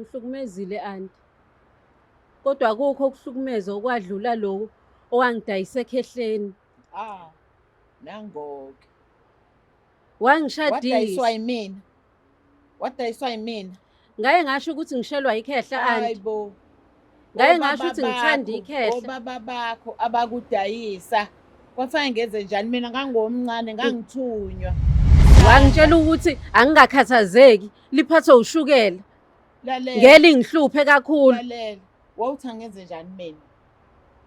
Ungihlukumezile anti. Kodwa akukho ukuhlukumeza okwadlula lokhu owangidayisa ekhehleni. Ah, nangoke. Wangishadisa. Wadayiswa yimina. Wadayiswa yimina. Ngaye ngasho ukuthi ngishelwa ikhehla anti. Hayibo. Ngaye ngasho ukuthi ngithanda ikhehla. Obaba bakho abakudayisa. Kwafanele ngenze njani mina ngangomncane ngangithunywa. Wangitshela ukuthi angingakhathazeki liphathwe ushukela. Lalela. Ngeke lingihluphe kakhulu. Lalela. Wawuthi angenze njani mina?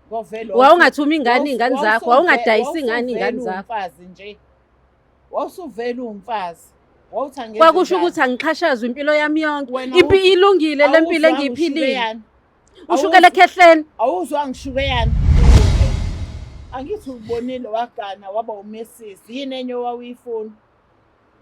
Ngovele Wawungathumi ingane iy'ngane zakho, wawungadayisi ingane iy'ngane zakho. Umfazi nje. Wawusuvela uwumfazi. Wawuthi angenze Kwakusho njani? ukuthi angixhashazwe impilo yami yonke. Wena Impi ilungile le mpilo awuzwanga engiyiphilile. ushukeyana. Ushukela ekhehleni. Awuzwanga ushukeyana. Angithi ubonile wagana waba umesisi. Yini enye owawuyifuna?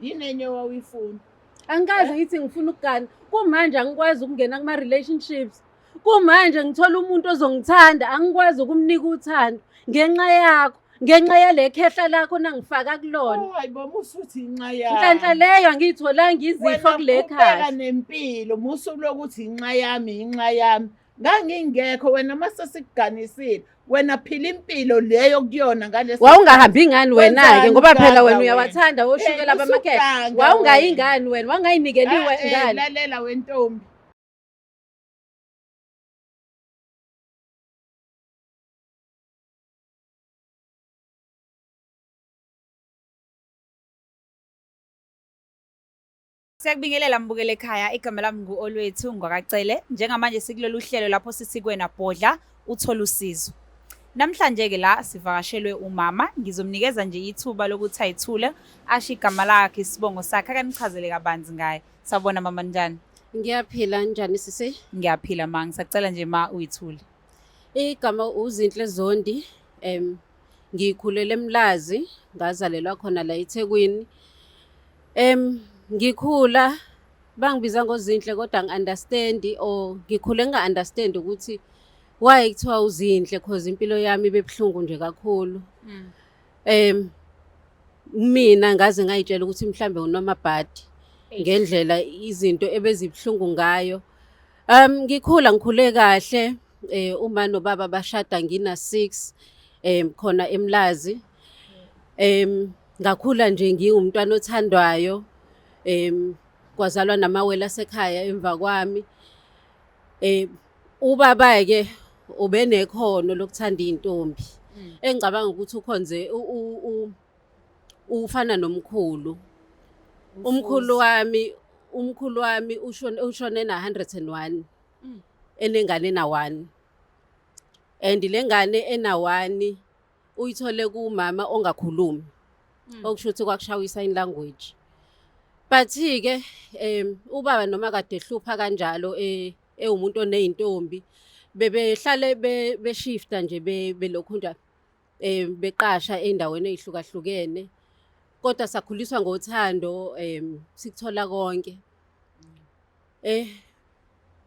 Yini enye owawuyifuna? Angikaze ngithi ngifuna ukugana. Kumanje angikwazi ukungena kuma-relationships. Kumanje ngithola umuntu ozongithanda, angikwazi ukumnika uthando ngenxa yakho, ngenxa yale khehla lakho nangifaka kulona. Oh, hayibo musuthi inxa yami. Nhlanhla leyo angiyitholanga izifo Wena kule qhubeka khaya. nempilo musu lokuthi inxa yami inxa yami. Ngangingekho wena mase sikuganisile. Wena phila impilo leyo kuyona ngaleso. Wawungahambi ngani wena-ke Wenzani ngoba phela uganga wena wena? uyawathanda woshukela Eh, bamakhehla. usuganga Wawungayi wena. ngani wena, wangayinikeliwe Ah, eh, ngani. Lalela wentombi. Siyakubingelela mbukele ekhaya, igama lami ngu-Olwethu ngwakaCele. Njengamanje sikulolu hlelo lapho sithi kuwena bhodla uthole usizo. Namhlanje-ke la sivakashelwe umama, ngizomnikeza nje ithuba lokuthi ayithule, asho igama lakhe, isibongo sakhe, akanichazele kabanzi ngaye. Sawubona mama, njani? Ngiyaphila njani sisi? Ngiyaphila ma, ngisacela nje ma uyithule. Igama uZinhle Zondi, ngikhulele eMlazi, ngazalelwa khona la eThekwini. Ngikhula bangibiza ngoZinhle kodwa ngi-understand or ngikhule nginga-understand ukuthi why kuthiwa uZinhle cause impilo yami ibe buhlungu nje kakhulu. Mina ngaze ngayitshela ukuthi mhlambe unomabhadi ngendlela izinto ebezibuhlungu ngayo. Ngikhula ngikhule kahle uma nobaba bashada ngina 6 khona eMlazi. Ngakhula nje ngiwumntwana othandwayo. Kwazalwa namawele asekhaya emva kwami. Ubaba ke ubenekhono lokuthanda intombi. Engicabanga ukuthi ukhonze ufana nomkhulu. Umkhulu wami ushone na 101. Enengane na 1. And lengane ena 1 uyithole kumama ongakhulumi. Okusho ukuthi kwakushawa i-sign language. But ke ubaba noma kade ehlupha kanjalo ewumuntu oneyintombi bebehlale beshifta nje belokhu nje beqasha endaweni ezihlukahlukene kodwa sakhuliswa ngothando sikuthola konke.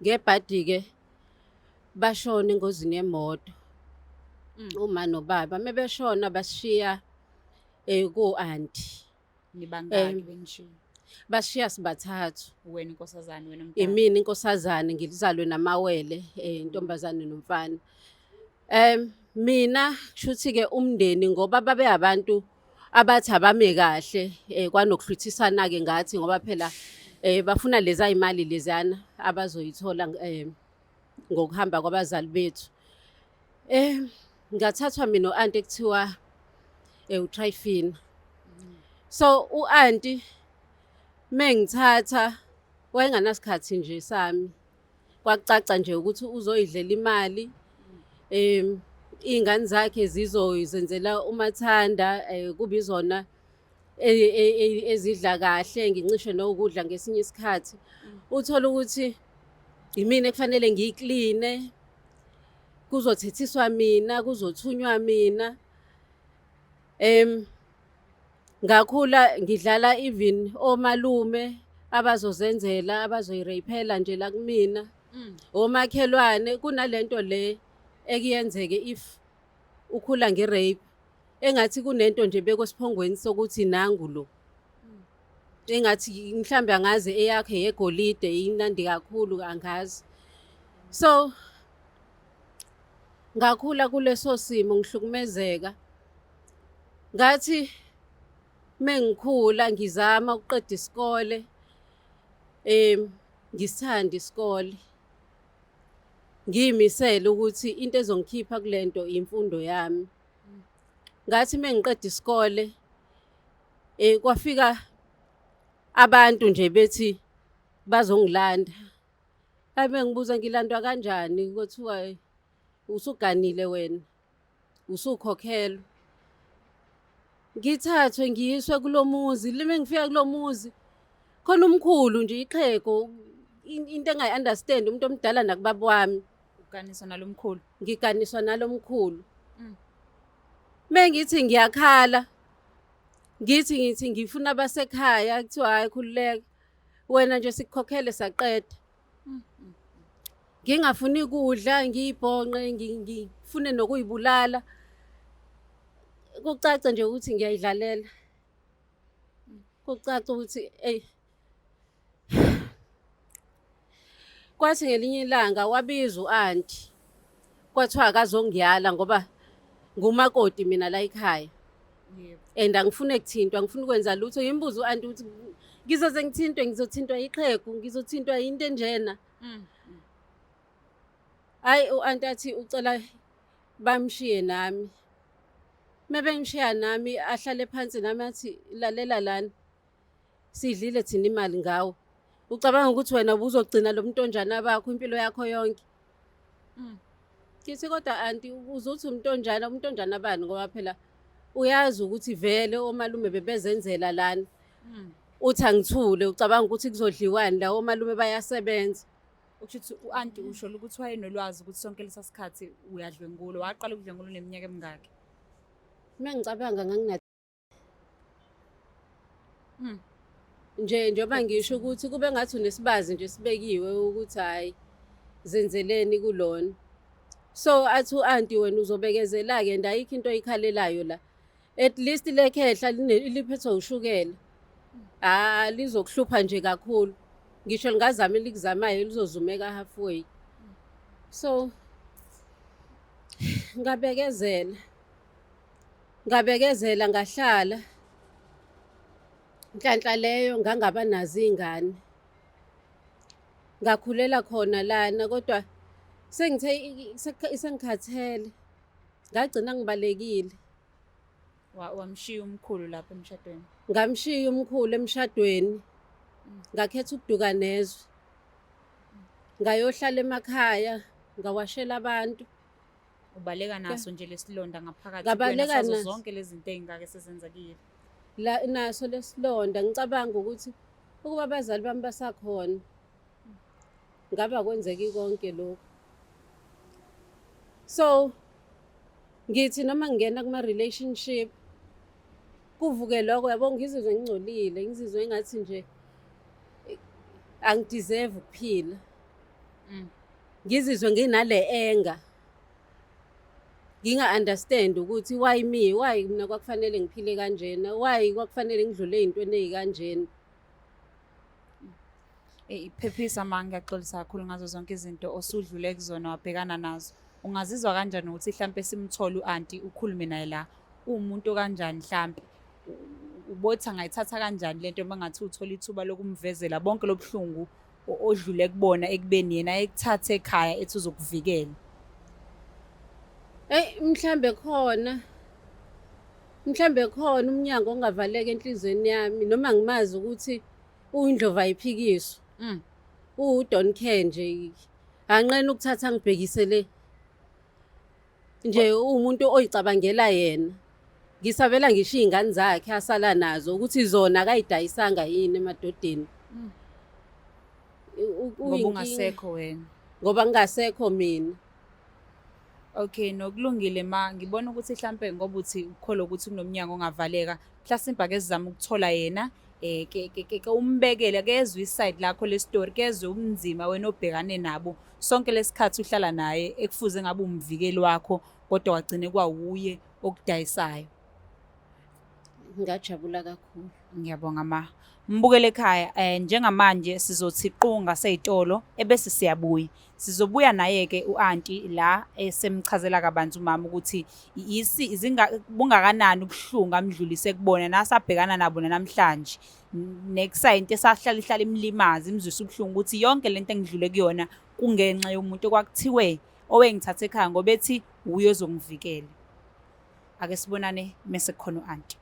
Ngebhadi ke bashona engozini yemoto. Uma nobaba mebeshona basishiya ku auntie. Nibangaki benishiya? Bashiya sibathathu. Wena inkosazane, wena omdala. Imina inkosazane ngizalwe namawele intombazane nomfana. Mina kushuthi ke umndeni ngoba babe abantu abathi abame kahle kwanokuhluthisana ke ngathi ngoba phela bafuna leza imali lezana abazoyithola ngokuhamba kwabazali bethu. Ngathathwa mina no-auntie ekuthiwa uTryphina. So u-auntie mengithatha wayenganasikhathi nje sami. Kwakucaca nje ukuthi uzoyidlela imali. Iy'ngane zakhe zizozenzela umathanda kube izona ezidla kahle ngincishe nokudla ngesinye isikhathi. Uthola ukuthi imina ekufanele ngiyikline, kuzothethiswa mina, kuzothunywa mina. Ngakhula ngidlala even omalume abazozenzela abazoyiraphela nje la kumina. Omakhelwane kunalento le ekuyenzeke if ukhula nge-rape engathi kunento nje bekwesiphongweni sokuthi nangu lo. Engathi mhlambe angazi eyakhe yegolide imnandi kakhulu angazi. So ngakhula kuleso simo ngihlukumezeka. Ngathi mengikhula ngizama ukuqeda isikole ngisithanda isikole. Ngiyimisele ukuthi into ezongikhipha kulento imfundo yami. Ngathi mengiqeda isikole kwafika abantu nje bethi bazongilanda. Hayi bengibuza ngilandwa kanjani kuthiwa usuganile wena usukhokhelwe. Ngithathwe ngiyiswe kulo muzi lime ngifika kulo muzi khona umkhulu nje ixhego into engayi-understand umuntu omdala nakubaba wami. Uganiswa nalomkhulu. Ngiganiswa nalomkhulu. Mengithi ngiyakhala ngithi ngifuna abasekhaya kuthiwa hhayi khululeka wena nje sikukhokhele saqeda. Ngingafuni kudla ngiyibhonqe ngifune nokuyibulala. Kucace nje ukuthi ngiyayidlalela. Kucace ukuthi eyi. Kwathi ngelinye ilanga wabiza u-anti kwathiwa akazongiyala ngoba ngumakoti mina la ekhaya. Yebo. And angifune kuthintwa, angifuni ukwenza lutho. Ngimbuze u-anti ukuthi ngizoze ngithintwe, ngizothintwa ixhegu, ngizothintwa into enjena. Hhayi u-anti athi ucela bamshiye nami. Mebengishiya nami ahlale phansi nami athi lalela lana. Sidlile thina imali ngawe. Ucabanga ukuthi wena ubuzogcina lo mntonjana bakho impilo yakho yonke. Ngithi kodwa anti uzuthi umntonjana, umntonjana bani ngoba phela uyazi ukuthi vele omalume bebezenzela lana. Uthi angithule ucabanga ukuthi kuzodliwani la omalume bayasebenza. Ukusho ukuthi u-anti usho ukuthi wayenolwazi ukuthi sonke lesa sikhathi uyadlwengulwa, waqala ukudlwengulwa uneminyaka emingaki? Uma ngicabanga ngangina Nje njengoba ngisho ukuthi kube ngathi unesibazi nje sibekiwe ukuthi hhayi zenzeleni kulona. So athi u-anti wena uzobekezela-ke and ayikho into oyikhalelayo la. At least le khehla liphethwe ushukela. Ah lizokuhlupha nje kakhulu. Ngisho lingazama elikuzamayo lizozumeka halfway. So ngabekezela. Ngabekezela ngahlala. Nhlanhla leyo ngangaba nazo iy'ngane. Ngakhulela khona lana kodwa sengithe sengikhathele. Ngagcina ngibalekile. Wamshiya umkhulu lapha emshadweni? Ngamshiya umkhulu emshadweni. Ngakhetha ukuduka nezwe. Ngayohlala emakhaya, ngawashela abantu. Ubaleka naso nje lesilonda ngaphakathi Ngabaleka kuwena sazo naso. zonke lezi zinto ey'ngaka esezenzekile. La naso lesilonda ngicabanga ukuthi ukuba abazali bami basakhona ngaba kwenzeki konke lokhu. So ngithi noma ngingena kuma relationship kuvuke lokho yabo ngizizwe ngingcolile, ngizizwe engathi nje angideserve ukuphila. Ngizizwe nginale anger. Nginga-understand ukuthi why me, why mina kwakufanele ngiphile kanjena, why kwakufanele ngidlule ey'ntweni ey'kanjena. Phephisa ma, ngiyaxolisa kakhulu ngazo zonke izinto osudlule kuzona wabhekana nazo. Ungazizwa kanjani ukuthi hlampe simthole u-anti ukhulume naye la, uwumuntu kanjani hlampe? Ubothi angayithatha kanjani lento uma ngathi uthola ithuba lokumvezela bonke lobuhlungu odlule kubona ekubeni yena ekuthathe ekhaya ethi uzokuvikela? Eyi mhlambe khona, mhlambe khona umnyango ongavaleka enhliziyweni yami noma ngimazi ukuthi uyindlovu ayiphikiswa. Uwu-don't care nje. Anqena ukuthatha ngibhekise le. Nje uwumuntu oyicabangela yena. Ngisabela ngisho iy'ngane zakhe asala nazo ukuthi zona akayidayisanga yini emadodeni. Ngoba Uyinkinga. ungasekho wena. Ngoba ngingasekho mina. Okay, nokulungile ma, ngibona ukuthi hlampe ngoba uthi ukholwa ukuthi kunomnyango ongavaleka, mhlasimpe ake sizame ukuthola yena ke ke ke umbekele kezwe iside lakho le story, kezwe ubunzima wena obhekane nabo. Sonke lesikhathi uhlala naye ekufuze ngabe umvikeli wakho kodwa wagcine kwawuye okudayisayo. Ngajabula kakhulu. Ngiyabonga ma. Mbukele ekhaya njengamanje sizothi qunga seyitolo ebese siyabuya. Sizobuya naye ke uanti la esemchazela kabanzi umama ukuthi isi izinga bungakanani ubuhlungu amdlulise kubona nasabhekana nabo namhlanje. Nekusayinto esahlala ihlala imlimaza imzwisa ubuhlungu ukuthi yonke lento engidlule kuyona kungenxa yomuntu okwakuthiwe owengithatha ekhaya ngoba ethi uye ozongivikela. Ake sibonane mese kukhona u-anti.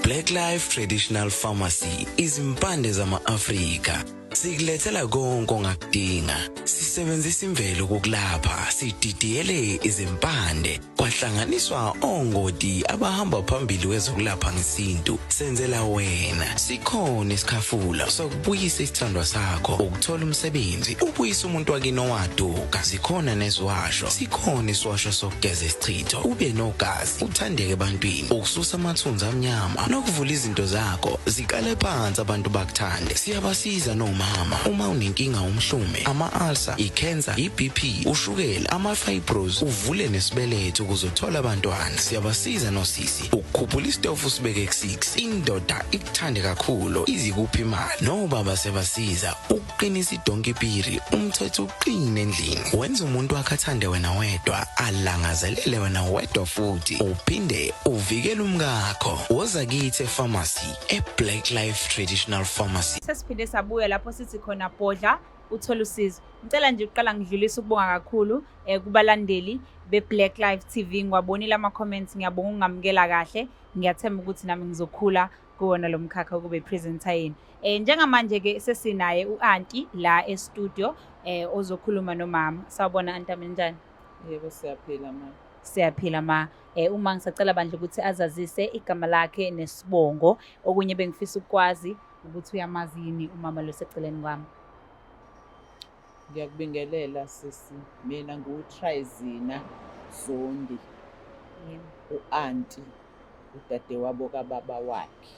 Black Life Traditional Pharmacy izimpande zama-Afrika sikulethela konke ongakudinga. Sisebenzisa imvelo ukukulapha, sididiyele izimpande kwahlanganiswa ongoti abahamba phambili kwezokulapha ngesintu. Senzela wena, sikhona isikhafula sokubuyisa isithandwa sakho, ukuthola umsebenzi, ubuyisa umuntu wakini owaduka. Zikhona neziwasho, sikhona isiwasho sokugeza isichitho, ube nogazi, uthandeke ebantwini, ukususa amathunzi amnyama nokuvula izinto zakho ziqale phansi abantu bakuthande. Siyabasiza nomama uma unenkinga umhlume, ama-ulcer, i-cancer, i-BP, ushukela, ama-fibros, uvule nesibeletho ukuze uthole abantwana. Siyabasiza nosisi ukukhuphula isitofu usibeke ku-6, indoda ikuthande kakhulu izikuphi imali. Nobaba siyabasiza ukuqinisa idonki piri, umthetho uqine endlini, wenza umuntu wakhe athande wena wedwa, alangazelele wena wedwa futhi uphinde uvikele umkakho. Woza kithi epharmacy e-Black Life Traditional Pharmacy. Sesiphinde sabuya lapho sithi khona bhodla uthole usizo. Ngicela nje ukuqala ngidlulise ukubonga kakhulu kubalandeli be-Black Life TV. Ngiwabonile ama-comments, ngiyabonga ukungamukela kahle. Ngiyathemba ukuthi nami ngizokhula kuwona lo mkhakha kube presenter yenu. Njengamanje ke sesinaye u-anti la e-studio ozokhuluma nomama. Sawubona anti, njani? Yebo, siyaphila ma. Siyaphila ma. Uma ngisacela bandla ukuthi azazise igama lakhe nesibongo. Okunye bengifisa ukwazi ukuthi uyamazi yini umama lo seceleni kwami. Ngiyakubingelela sisi. Mina ngiwuTrizina Zondi. Yebo. U-anti udadewabo kababa wakhe.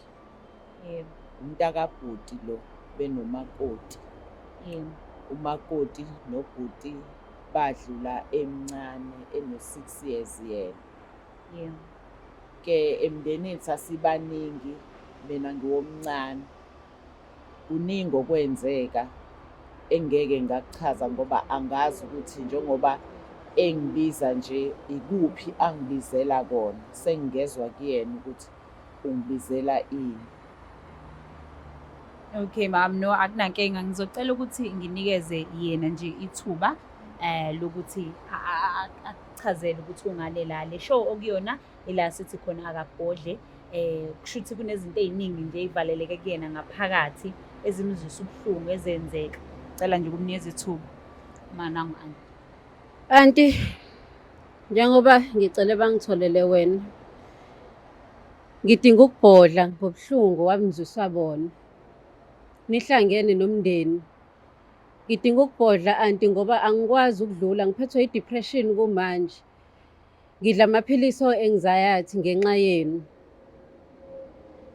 Yebo. Umntakabhuti lo benomakoti. Yebo. Umakoti nobhuti badlula emncane eno-6 years yena. Yebo. Ke emndenini sasibaningi, mina ngiwomncane. Kuningi okwenzeka engeke ngakuchaza ngoba angazi ukuthi njengoba engibiza nje ikuphi angibizela kona. Sengingezwa kuyena ukuthi ungibizela ini. Okay ma'am, no akunankinga. Ngizocela ukuthi nginikeze yena nje ithuba lokuthi akuchazele ukuthi ungale la le show okuyona ila sithi khona akabhodle. Kusho ukuthi kunezinto ey'ningi nje ey'valeleke kuyena ngaphakathi ezimzwisa ubuhlungu ezenzeka. Cela nje ukumnikeza ithuba. Ma nangu anti. Anti, njengoba ngicele bangitholele wena, ngidinga ukubhodla ngobuhlungu wamzwiswa bona. Nihlangene nomndeni. Ngidinga ukubhodla anti ngoba angikwazi ukudlula, ngiphethwe i-depression kumanje. Ngidla amaphilisi o-anxiety ngenxa yenu.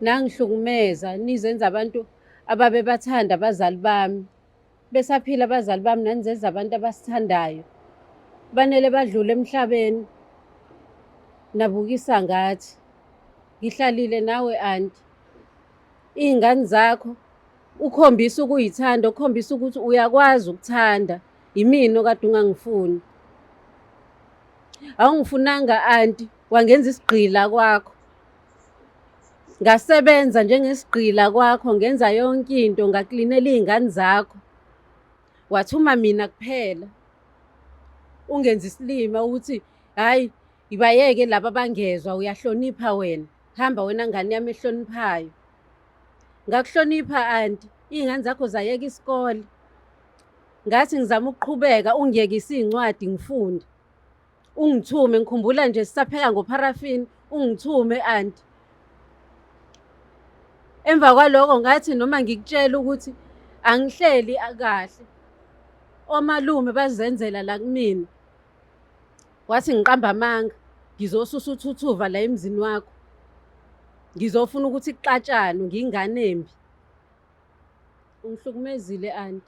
Nangihlukumeza, nizenza abantu ababebathanda abazali bami. Besaphila abazali bami nanizenza abantu abasithandayo. Banele badlule emhlabeni. Nabukisa ngathi. Ngihlalile nawe anti. Iy'ngane zakho ukhombisa ukuyithanda, ukhombisa ukuthi uyakwazi ukuthanda. Yimina okade ungangifuni. Awungifunanga anti, wangenza isigqila kwakho. Ngasebenza njengesigqila kwakho, ngenza yonke into, ngaklinela iy'ngane zakho. Wathuma mina kuphela. Ungenza isilima ukuthi hhayi ibayeke laba abangezwa, uyahlonipha wena. Hamba wena ngane yami ehloniphayo. Ngakuhlonipha anti, iy'ngane zakho zayeka isikole. Ngathi ngizama ukuqhubeka ungiyekise iy'ncwadi ngifunde. Ungithume, ngikhumbula nje sisapheka ngopharafini, ungithume anti. Emva kwaloko ngathi noma ngikutshela ukuthi angihleli kahle, omalume bazenzela la kumina. Wathi ngiqamba amanga, ngizosusa uthuthuva la emzini wakho. Ngizofuna ukuthi kuxatshanwe, ngiyingane embi. Ungihlukumezile anti.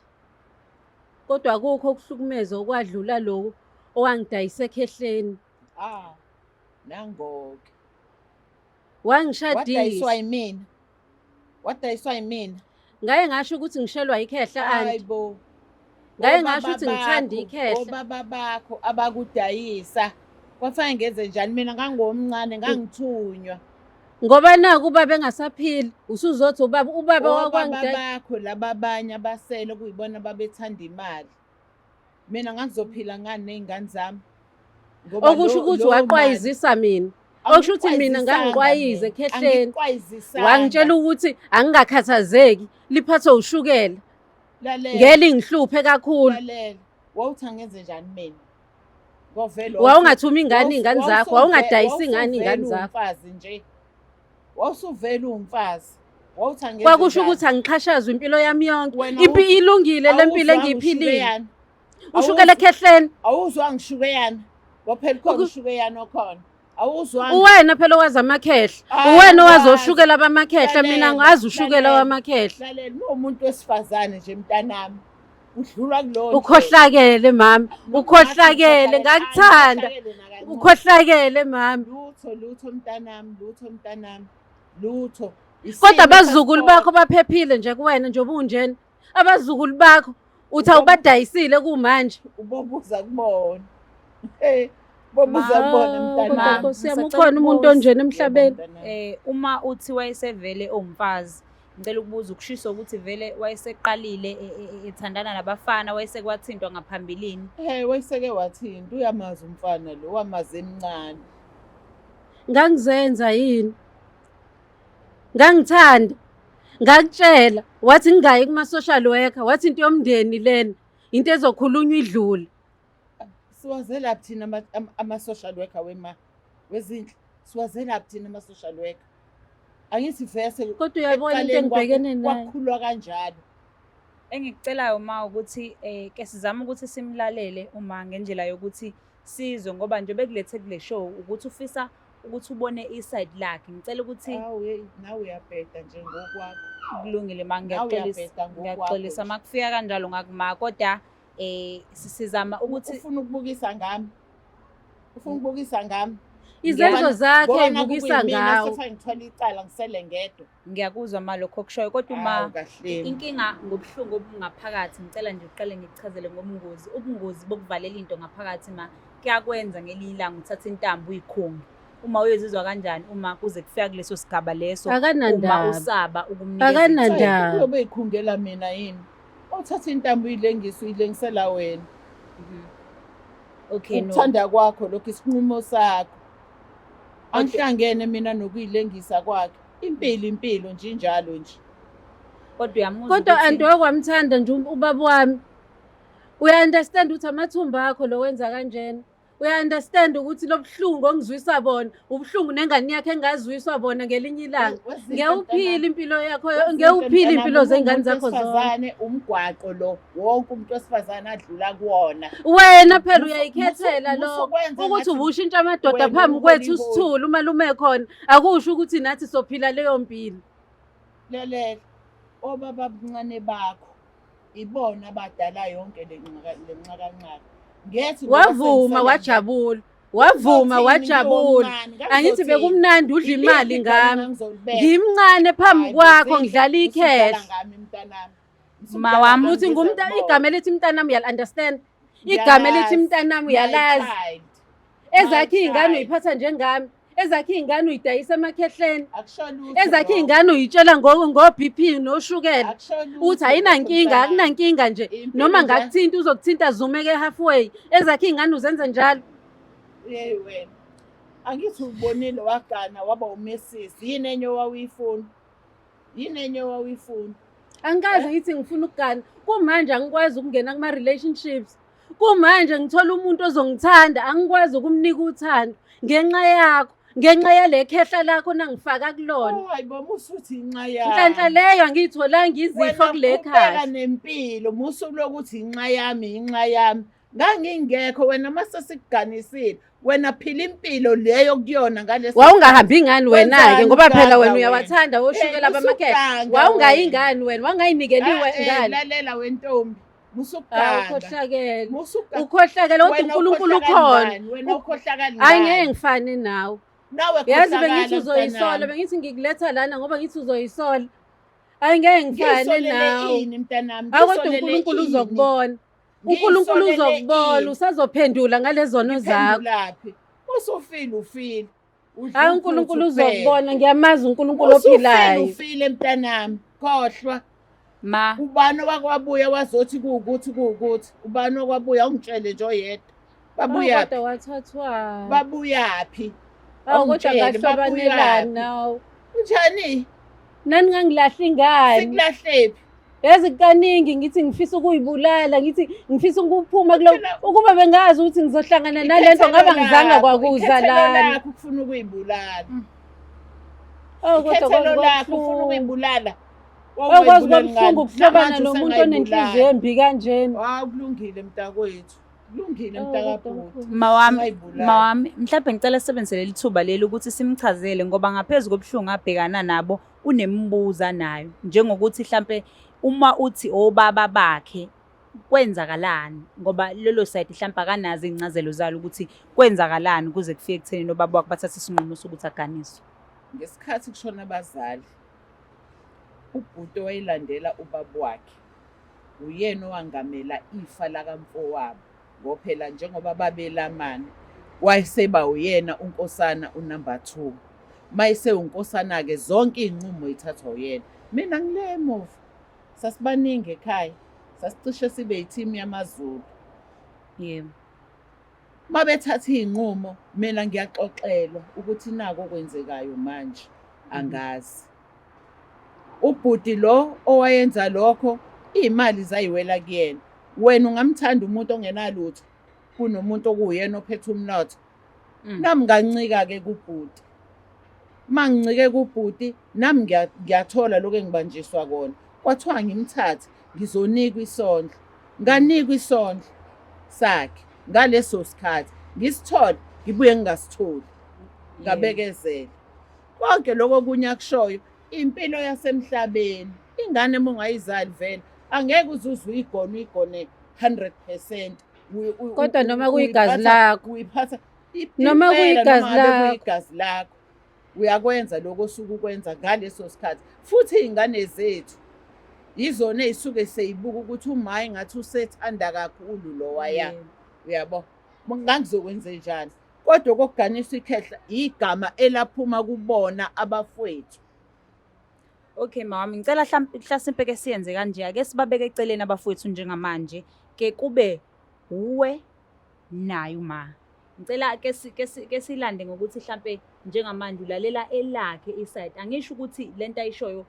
Kodwa akukho ukuhlukumeza okwadlula lokhu owangidayisa ekhehleni. Ah, nangoke. Wangishadisa. Wadayiswa yimina. Wadayiswa yimina. Ngaye ngasho ukuthi ngishelwa ikhehla anti. Hayibo. Ngaye ngasho ukuthi ngithanda ikhehla. Obaba bakho abakudayisa. Kwafanele ngenze njani mina ngangomncane ngangithunywa. Ngoba naku ubaba engasaphili, usuzothi ubaba ubaba Obaba wakwangidayisa. bakho laba abanye abasele kuyibona babethanda imali. Mina ngangizophila ngani ney'ngane zami? Ngoba Okusho ukuthi lowo mali- waqwayizisa mina. Okusho ukuthi mina ngangiqwayiza ekhehleni. Angiqwayizisanga. Wangitshela ukuthi angingakhathazeki, liphathwe ushukela. Lalela. Ngeke lingihluphe kakhulu. Lalela. Wawuthi angenze njani mina? Ngovele Wawungathumi ingane iy'ngane zakho, wawungadayisi ingane iy'ngane zakho. Umfazi nje. Wawusuvele uwumfazi. Wawuthi angenze Kwakusho njani? ukuthi angixhashazwe impilo yami yonke. Wena Impi ilungile le mpilo awuzwanga engiyiphilile. ushukeyana. Ushukela ekhehleni. Awuzwanga ushukeyana. Ngoba phela khona ushukeyana okhona. Awuzwanga. Uwena phela owazi amakhehla. Hayi, Uwena owazi angikwazi. oshukela bamakhehla, mina Lalela, angazi ushukela lalela. wamakhehla. Lalela, uma umuntu wesifazane nje mntanami. Udlulwa kulowo ndlela. Ukhohlakele mama, Noma ukhohlakele, ungathi ngakuthanda. angikhohlakele nakancane. Ukhohlakele mama. Lutho, lutho mntanami, lutho mntanami, lutho. Isimo Kodwa abazukulu sasibona. bakho baphephile nje kuwena nje obunjena. Abazukulu bakho uthi awubadayisile kumanje. Ubobuza kubona. Hey, bobuza kubona Kodwa mntanami. Nkosi yami Ngisacela ukhona umuntu ukubuza. onjena emhlabeni. Yebo, mntanami. Uma uthi wayesevele owumfazi, ngicela ukubuza ukushiswa ukuthi vele wayeseqalile ethandana nabafana, wayesekwathintwa ngaphambilini. Hey, wayeseke wathinta, uyamazi umfana lo, wamazi emncane. Ngangizenza yini? Ngangithanda. Ngakutshela wathi ngingayi kuma social worker, wathi into yomndeni lena, into ezokhulunywa idlule. Siwazelaphi thina ama-social worker wema wezinhle? Siwazelaphi thina ama-social worker? Angithi vese Kodwa uyayibona into ekuqaleni engibhekene nayo. kwakhulwa kanjalo. Engikucelayo ma ukuthi ke sizame ukuthi simlalele uma ngendlela yokuthi sizwe, ngoba nje bekulethe kule show ukuthi ufisa ukuthi ubone iside lakhe. Ngicela ukuthi Awu, hey, nawe uyabheda nje ngokwakho. Kulungile ma, Nawe ngiyaxolisa. uyabheda ngokwakho Ngiyaxolisa nje. ma kufika kanjalo ngakuma, kodwa sizama ukuthi ufuna ukubukisa ngami. Ufuna ukubukisa ngami. Izenzo zakhe Ngoba nakhu ibukisa kuyimina, ngawo. sefake ngithwala icala ngisele ngedwa. Ngiyakuzwa ma lokho okushoyo, kodwa uma Hawu, kahle. inkinga ngobuhlungu obungaphakathi, ngicela nje uqale ngikuchazele ngobungozi. Ubungozi bokuvalela into ngaphakathi ma kuyakwenza ngelinye ilanga uthathe intambo uyikhunge. Uma uyozizwa kanjani uma kuze kufika kuleso sigaba leso, uma Akanandaba. usaba ukumnikeza Akanandaba. ithuba? Uyobe ikhungela mina yini? Uthatha intambo uyilengise, uyilengisela wena. Okay, no. Ukuthanda kwakho lokho, isinqumo sakho. Okay. Angihlangene mina nokuyilengisa kwakhe. Impilo, impilo nje injalo nje. Kodwa uyamuzwa Kodwa ukuthi anti wakwamthanda nje ubaba wami. Uya-understand ukuthi amathumba akho lo wenza kanjena. Uya-understand ukuthi lobuhlungu ongizwisa bona, ubuhlungu nengane yakhe engazwiswa bona ngelinye ilanga. Wezinto Ngewuphile mntanami. impilo yakho, Wezinto ngewuphile mntanami, impilo zey'ngane umuntu zakho zonke. wesifazane, umgwaqo lo, wonke umuntu wesifazane adlula kuwona. Wena phela uyayikhethela lokho. Musukwenza Ukuthi ngathi ubushintsha amadoda wena phambi kwethu uholiholi. usithule umalume khona, akusho ukuthi nathi sophila leyo mpilo. Lalela, obaba abancane bakho ibona abadala yonke le nxakanxaka. Ngethi ngoba Wavuma sengisele wajabula. Wavuma Ngizothini wajabula. ngiyomncane? Angithi Ngangizothini? bekumnandi udla Iliphi imali igama ngami. engangizolibeka? Ngimncane phambi Hayi, kwakho Zinhle, ngidlala usudlala ikhehla. ngami mntanami. Ma wami. Uthi igama elithi mntanami uyali-understand. Igama elithi Ngiyalazi. mntanami uyalazi. My child. Ezakhe My iy'ngane child. uyiphatha njengami. Ezakhe iy'ngane uyidayisa emakhehleni. Akusho lutho Ezakhe lokho. iy'ngane uyitshela ngo-BP noshukela. Akusho lutho Uthi ayinankinga, lokho, akunankinga nje. Impilo Noma nje. ngakuthinta uzokuthinta zumeke halfway. Ezakhe iy'ngane uzenza njalo. Hey wena. Angithi ubonile wagana waba umesisi. Yini enye owawuyifuna? Yini enye owawuyifuna? Angikaze ngithi ngifuna ukugana. Kumanje angikwazi ukungena kuma relationships. Kumanje ngithola umuntu ozongithanda, angikwazi ukumnika uthando ngenxa yakho, ngenxa yale khehla lakho nangifaka kulona. Oh, hayi bo, musuthi inxa yami. Nhlanhla leyo angiyitholanga izifo Wena kule qhubeka khaya. nempilo, musu lokuthi inxa yami, inxa yami. Ngangingekho wena mase sikuganisile. Wena phila impilo leyo kuyona ngaleso. Wawungahambi ingani wena-ke Wenzani ngoba phela uganga wena wena? uyawathanda oshukela Eh, bamakhehla. usuganga Wawungayi wena. ingani wena, wangayinikeliwe Ah, ingane. Lalela wentombi. Musa Hawu, ukuganga. ukhohlakele. Musa ukuganga. Ukhohlakele kodwa Wena uNkulunkulu ukhohlakala ukhona. ngani? Wena ukhohlakala Hayi ngani? ngeke ngifane nawe. Nawe Yazi khohlakala, bengithi uzoyisola, mntanami. bengithi ngikuletha lana ngoba ngithi uzoyisola. Hayi ngeke ngifane Ngiyisolele nawe. ini mntanami? Hayi kodwa Ngiyisolele uNkulunkulu ini? uzokubona. uNkulunkulu Ngiyisolele uzokubona, ini? usazophendula ngalezono zakho. Ngiphendulaphi? Usufile ufile. Udla Hayi uphuthu uNkulunkulu kuphela. uzokubona, ngiyamazi uNkulunkulu Usufile ophilayo. ufile mntanami. Khohlwa. Ma Ubani owakwabuya wazothi kuwukuthi kuwukuthi? Ubani okwabuya ungitshele nje oyedwa. Babuyaphi? Kodwa wathathwa. Babuyaphi? Awu kodwa Awungitshele, ngahlobanelani babuyaphi? nawe. Unjani? Nani ngangilahla ingane. Sikulahlephi? Yazi kaningi ngithi ngifisa ukuyibulala, ngithi ngifisa ukuphuma kulo Phela- ukuba bengazi ukuthi ngizohlangana nalento ngaba ngizanga kwakuza Ikhethelo lana. lakho ukufuna ukuyibulala. Oh kodwa Ikhethelo kwaze lakho ufuna kwabuhlungu. ukuyibulala. Oh kwaze Wawungayibulali kwabuhlungu ngani? ukuhlobana Namanje nomuntu onenhliziyo usengayibulala. embi kanjena. Hawu kulungile mntakwethu. Kulungile Oh, mntakabhuti. mawami Ungayibulali. mawami mhlawumbe ngicela sisebenzise leli thuba leli ukuthi simchazele ngoba ngaphezu kobuhlungu abhekana nabo unemibuzo anayo njengokuthi mhlampe uma uthi obaba bakhe kwenzakalani ngoba lelo side mhlampe akanazo iy'ncazelo zalo ukuthi kwenzakalani kuze kufike ekutheni obaba wakhe bathathe isinqumo sokuthi aganiswe. Ngesikhathi kushona abazali, ubhuti owayelandela ubaba wakhe uyena owangamela ifa lakamfowabo ngoba phela njengoba babelamana wayeseba uyena unkosana unumber 2. Mayesewunkosana-ke zonke iy'nqumo yithathwa uyena. Mina ngile emuva, sasibaningi ekhaya, sasicishe sibe yithimu yamaZulu. Yebo. Uma bethatha iy'nqumo mina ngiyaxoxelwa ukuthi naku okwenzekayo manje angazi. Ubhuti lo owayenza lokho iy'mali zayiwela kuyena. Wena ungamthanda umuntu ongenalutho kunomuntu okuwuyena ophethe umnotho. Nami ngancika-ke kubhuti. Uma ngincike kubhuti nami ngiyathola lokhu engibanjiswa kona. Kwathiwa ngimthathe ngizonikwa isondlo. Nganikwa isondlo sakhe ngaleso sikhathi ngisithole ngibuye ngingasitholi. Ngabekezela. Konke lokho okunye akushoyo impilo yasemhlabeni. Ingane uma ungayizali vele angeke uze uze uyigone uyigone 100%. Kodwa noma kuyigazi lakho. Uyiphatha Noma impela, kuyigazi noma ngabe lakho. kuyigazi lakho. Uyakwenza lokho osuke ukwenza ngaleso sikhathi. Futhi iy'ngane zethu yizona ey'suke seyibuka ukuthi uma engathi usethanda kakhulu lowaya. Uyabo? Ngangizokwenzenjani? Kodwa okokuganisa ikhehla igama elaphuma kubona abafowethu. Okay mawami, ngicela mhlasimpe ke siyenze kanje, ake sibabeke eceleni abafowethu njengamanje, ke kube uwe naye uma. Ngicela ke silande ngokuthi mhlampe njengamanje ulalela elakhe iside. Angisho ukuthi lento ayishoyo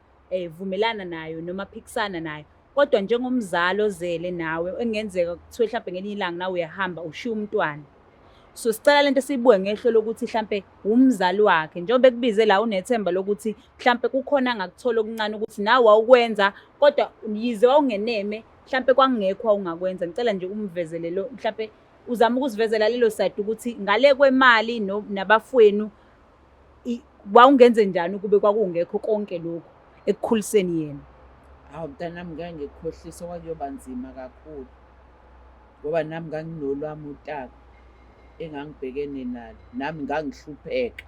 vumelana nayo noma phikisana nayo. Kodwa njengomzali ozele nawe engenzeka kuthiwe mhlampe ngelinye ilanga nawe uyahamba ushiya umntwana. So sicela lento siyibuke ngehlo lokuthi mhlampe umzali wakhe njengoba ekubize la unethemba lokuthi mhlampe kukhona angakuthola okuncane ukuthi nawe wawukwenza kodwa yize wawungeneme mhlampe kwakungekho wawungakwenza. Ngicela nje umvezele lo mhlampe uzama ukusivezela lelo side ukuthi ngale kwemali nabafowenu wawungenze njani ukube kwakungekho konke lokhu ekukhuliseni yena. Hawu mntanami ngeke ngikukhohlise kwakuyoba nzima kakhulu ngoba nami nganginolwami utaka engangibhekene nalo, nami ngangihlupheka.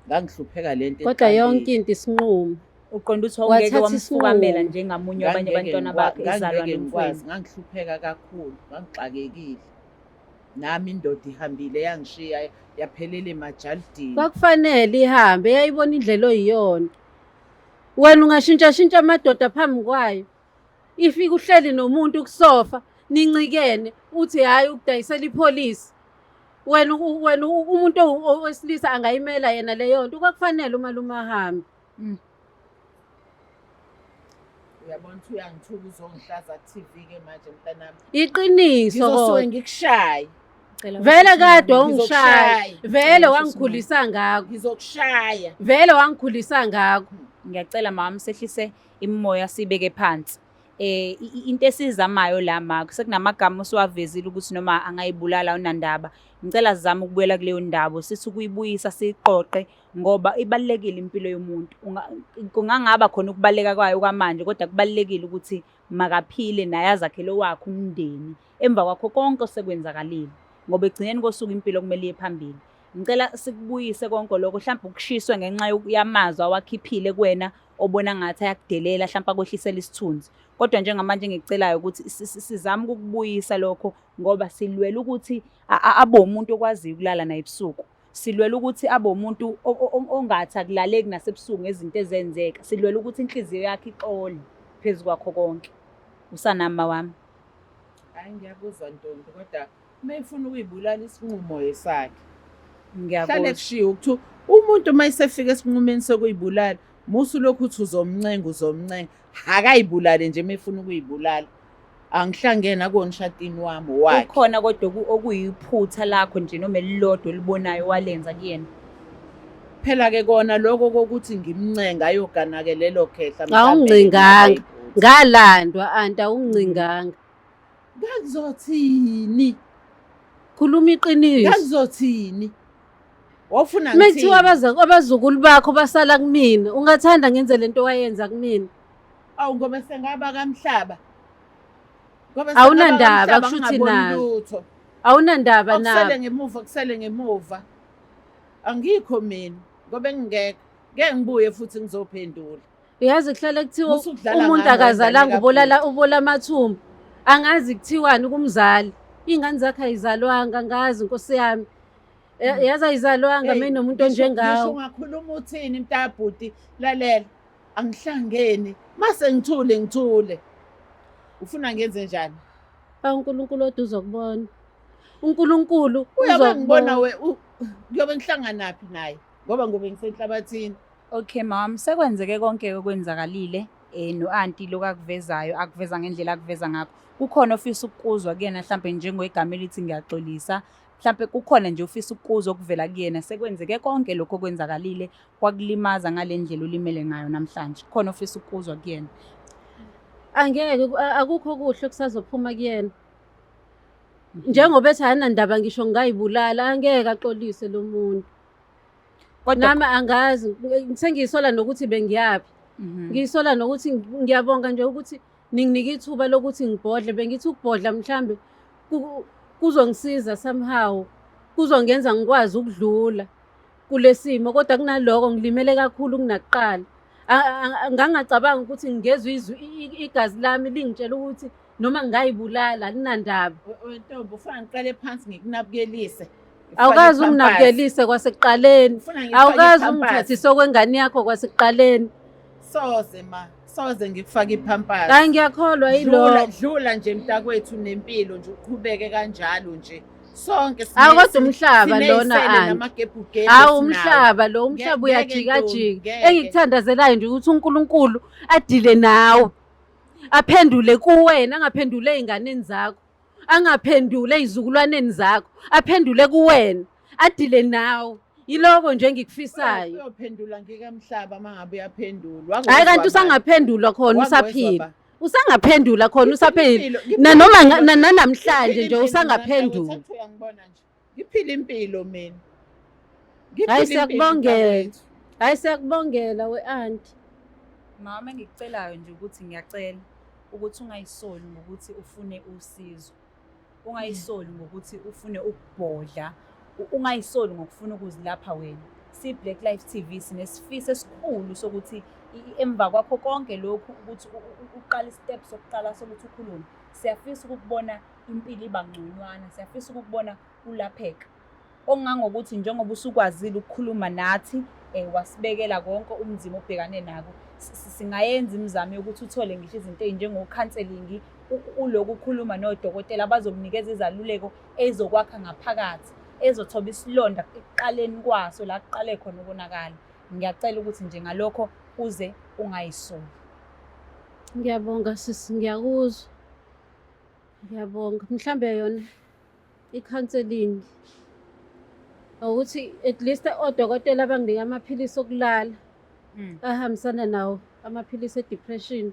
Ngangihlupheka lento Kodwa yonke eqaleni. into isinqumo. Uqonda ukuthi wawungeke Wathatha wamfukamela isinqumo. njengamunye wabanye Ngangeke abantwana bakhe ezalwa ngangeke ngikwazi, nomfowenu. ngangihlupheka kakhulu, ngangixakekile. Nami indoda ihambile yangishiya yaphelela emajalidini. Kwakufanele ihambe yayibona indlela oyiyona. Wena ungashintshashintsha amadoda phambi kwayo. Ifika uhleli nomuntu kusofa nincikene uthi hhayi ukudayisela ipholisi. Wena umuntu owesilisa angayimela yena leyo nto. Kwakufanele umalume ahambe. Uyabona ukuthi uyangithuka uzongihlaza ku-TV ke manje mntanami. Iqiniso Ngizosuke kodwa. ngikushaye. Ngicela Vele ukuthi kade usinqumo. wawungishaya. Ngizokushaya. Vele Ngicela wangikhulisa ngakho. Into esizamayo la ma sekunamagama osiwavezile ukuthi noma angayibulala unandaba. Ngicela sizame ukubuyela kuleyo ndaba sithi ukuyibuyisa siyiqoqe ngoba ibalulekile impilo yomuntu. Kungangaba khona ukubaleka kwayo kwamanje kodwa kubalulekile ukuthi makaphile naye azakhele owakhe umndeni emva kwakho konke osekwenzakalile ngoba ekugcineni kosuku impilo kumele iye phambili. Ngicela sikubuyise konke lokho mhlawumbe ukushiswe ngenxa yamazwi awakhiphile kuwena obona ngathi ayakudelela mhlawumbe akwehlisela isithunzi. Kodwa njengamanje engikucelayo ukuthi sizame ukukubuyisa lokho ngoba silwela ukuthi abe umuntu okwaziyo ukulala naye ebusuku. Silwela ukuthi abe umuntu ongathi akulaleki nasebusuku ngezinto ezenzeka. Silwela ukuthi inhliziyo yakhe ixole phezu kwakho konke. Usanami mawami? Hhayi ngiyakuzwa ntombi kodwa uma efuna ukuyibulala isinqumo esakhe. Hlale Ngiyakuzwa. kushiwo ukuthi umuntu uma esefika esinqumeni sokuyibulala musu lokhu uthi uzomncenga uzomncenga akayibulale nje uma efuna ukuyibulala. Angihlangene akuwona ushatini wami owakhe. Kukhona kodwa okuyiphutha lakho nje noma elilodwa olibonayo walenza kuyena. Phela-ke kona lokho kokuthi ngimncenga ayogana-ke lelo khehla mhlampe Awungincenganga. ngingayiphutha. Ngalandwa anti awungincenganga. Ngangizothini? Khuluma iqiniso. Ngangizothini? Wawufuna Uma kuthiwa ngithini? abazukulu bakho basala kumina, ungathanda ngenze lento owayenza kumina? Awu ngoba sengaba kamhlaba. Ngoba Awunandaba, sengaba kamhlaba, kusho ukuthi ngingaboni nazo. lutho. Awunandaba Okusele nabo. ngemuva kusele ngemuva. Angikho mina ngoba engingekho. Ngeke ngibuye futhi ngizophendula. Uyazi kuhlale kuthiwa Musa ukudlala umuntu ngami wena akazalanga ngane ubolala ubola amathumbu. Angazi kuthiwani kumzali. Iy'ngane zakhe ayizalwanga, angazi Nkosi yami. Yazi ayizalwanga Hey, mina nomuntu ngisho onjengawe. ungakhuluma uthini mntabhuti lalela angihlangene mase ngithule ngithule ufuna ngenze njani? Awu uNkulunkulu odwa uzokubona. uNkulunkulu Uyabe ngibona uzokubona. we kuyobe ngihlanganaphi naye ngoba ngobe ngisenhlabathini. Okay mama, sekwenzeke konke okwenzakalile no-anti lokhu akuvezayo akuveza ngendlela akuveza ngakho. Kukhona ofisa ukuzwa kuyena mhlampe njengegama elithi ngiyaxolisa, mhlampe kukhona nje ofisa ukuzwa okuvela kuyena sekwenzeke konke lokho okwenzakalile kwakulimaza ngale ndlela olimele ngayo namhlanje. Kukhona ofisa ukuzwa kuyena. Angeke akukho kuhle okusazophuma kuyena. Njengoba ethi akanandaba ngisho ngingayibulala, angeke axolise lo muntu. Kodwa Nami angazi, sengiyisola nokuthi bengiyaphi. Ngiyisola nokuthi ngiyabonga nje ukuthi ninginike ithuba lokuthi ngibhodle. Bengithi ukubhodla mhlambe kuzongisiza somehow, kuzongenza ngikwazi ukudlula kule simo, kodwa kunaloko ngilimele kakhulu kunakuqala. Ngangacabanga ukuthi ngingezwa izwi igazi lami lingitshela ukuthi noma ngingayibulala alinandaba. Ntombi ufuna ngiqale phansi ngikunabukelise. Awukazi unginabukelise kwasekuqaleni. Awukazi ungithathise okwengane yakho kwasekuqaleni. Soze ma, soze ngikufake iphampasi. Hayi ngiyakholwa Dlula yilokho. dlula nje mntakwethu nempilo nje uqhubeke kanjalo nje. Sonke Hawu kodwa umhlaba lona siney'sele anti. namagebhugebhu Hawu esinawo. umhlaba lo, umhlaba Ngeke ntombi, uyajikajika. ngeke. Engikuthandazelayo nje ukuthi uNkulunkulu adile nawe. Aphendule kuwena, angaphendule ey'nganeni zakho. Angaphendule ey'zukulwaneni zakho. Aphendule kuwena, adile nawe. Yiloko nje engikufisayo. Uyophendula ngikamhlaba uma ngabe uyaphendula. Hayi kanti usangaphendulwa khona usaphila. Usangaphendula khona usaphila. Nanoma nanamhlanje nje usangaphendula. Uyangibona nje. Ngiphila impilo mina. Hayi Ngiphila impilo siyakubongela. mntakwethu. Hayi siyakubongela we aunty. Mama engikucelayo nje ukuthi ngiyacela ukuthi ungayisoli ngokuthi ufune usizo. Ungayisoli ngokuthi ufune ukubhodla. Ungayisoli ngokufuna ukuzilapha wena. Si Black Life TV sinesifiso esikhulu sokuthi emva kwakho konke lokhu ukuthi uqale step sokuqala sokuthi ukhulume. Siyafisa ukukubona impilo iba ngconywana, siyafisa ukukubona ulapheka. Okungangokuthi njengoba usukwazile ukukhuluma nathi wasibekela konke umzimo obhekane nako, singayenza imizamo yokuthi uthole ngisho izinto ey'njengo-counselling, uloku ukhuluma nodokotela abazokunikeza izaluleko ezokwakha ngaphakathi, ezothoba isilonda ekuqaleni kwaso la kuqale khona ukonakala. Ngiyacela ukuthi nje ngalokho uze ungayisoli. Ngiyabonga sisi, ngiyakuzwa. Ngiyabonga. Mhlambe yona i-counselling ukuthi at least odokotela banginike amaphilisi okulala ahambisana nawo amaphilisi e-depression.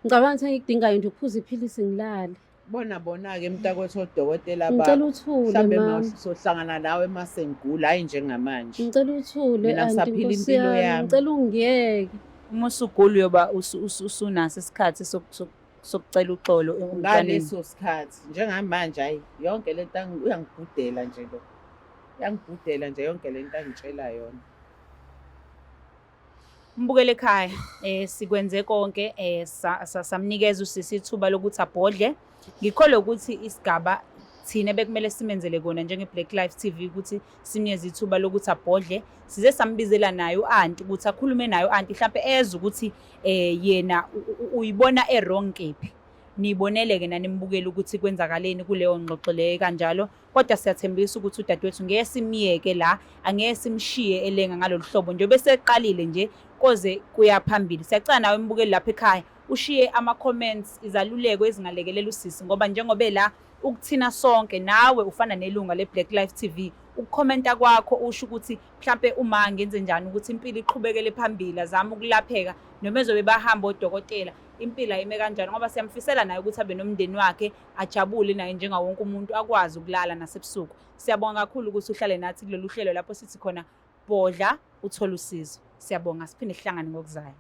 Ngicabanga ukuthi engikudingayo nje ukuphuza iphilisi ngilale. Bona bona-ke mntakwethu odokotela Ngicela bakho. uthule Mhlawumbe mama. sohlangana nawe uma sengigula, hhayi njengamanje. Ngicela uthule Mina anti ngisaphila nkosi impilo yami. yami. Ngicela ungiyeke. Uma usugula uyoba usunaso isikhathi sokucela uxolo emntwaneni. Ngaleso sikhathi njengamanje hayi yonke lento uyangibhudela nje lo. Uyangibhudela nje yonke lento angitshela yona. Mbukele ekhaya sikwenze konke samnikeza usisi ithuba lokuthi abhodle. Ngikholwa ukuthi isigaba thina bekumele simenzele kona njenge-Black Life TV ukuthi simnikeze ithuba lokuthi abhodle. Size sambizela naye u-anti ukuthi akhulume naye u-anti mhlampe ezwe ukuthi yena uyibona e-wrong kephi. Niyibonele-ke nani mbukeli ukuthi kwenzakaleni kuleyo ngxoxo leyo kanjalo. Kodwa siyathembisa ukuthi udadewethu ngeke simyeke la, angeke simshiye elenga ngalolu hlobo njengoba eseqalile nje koze kuya phambili. Siyacela nawe mbukeli lapha ekhaya ushiye ama-comments, izaluleko ezingalekelela usisi ngoba njengoba ela ukuthina sonke nawe ufana nelunga le-Black Life TV. Ukukhomenta kwakho usho ukuthi mhlampe uma ngenze njani ukuthi impilo iqhubekele phambili, azame ukulapheka noma ezobe bahamba odokotela impilo ayime kanjani ngoba siyamfisela naye ukuthi abe nomndeni wakhe ajabule naye njengawo wonke umuntu akwazi ukulala nasebusuku. Siyabonga kakhulu ukuthi uhlale nathi kulolu hlelo lapho sithi khona bhodla uthole usizo. Siyabonga, siphinde sihlangane ngokuzayo.